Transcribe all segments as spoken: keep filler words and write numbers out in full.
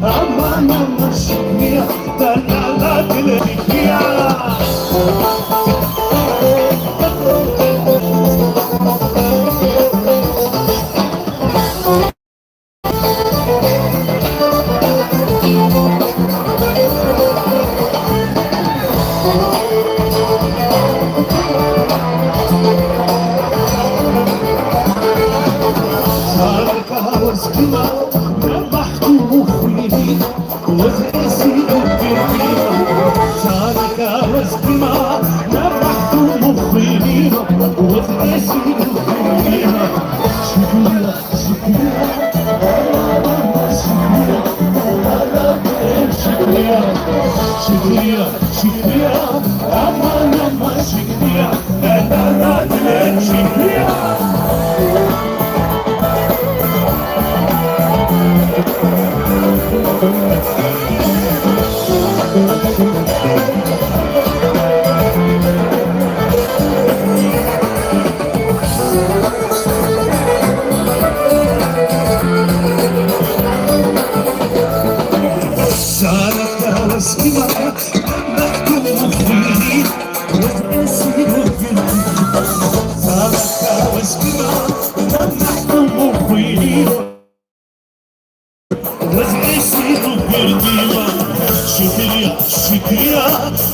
Aman aman Şikriya, la la la dile Şikriya. Şarka wezgîna, ne mehdûm û xwînî, wez esîr û girgîna. Şarka wezgîna, ne mehdûm û xwînî, wez esîr û girgîna. Şikriya, Şikriya, Şikriya, Şikriya, aman aman Şikriya, Şikriya. Şikriya, şikriya,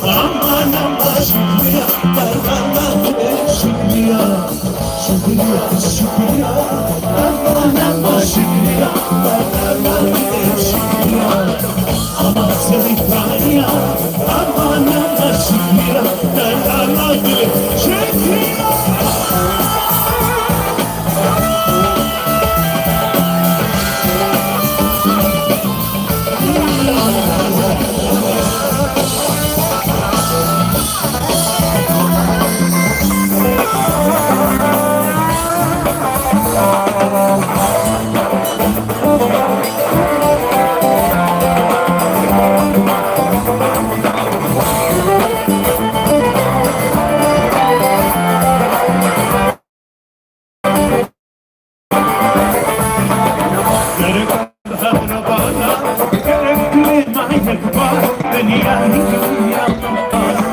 aman aman şikriya, şikriya, şikriya, şikriya, aman aman şikriya.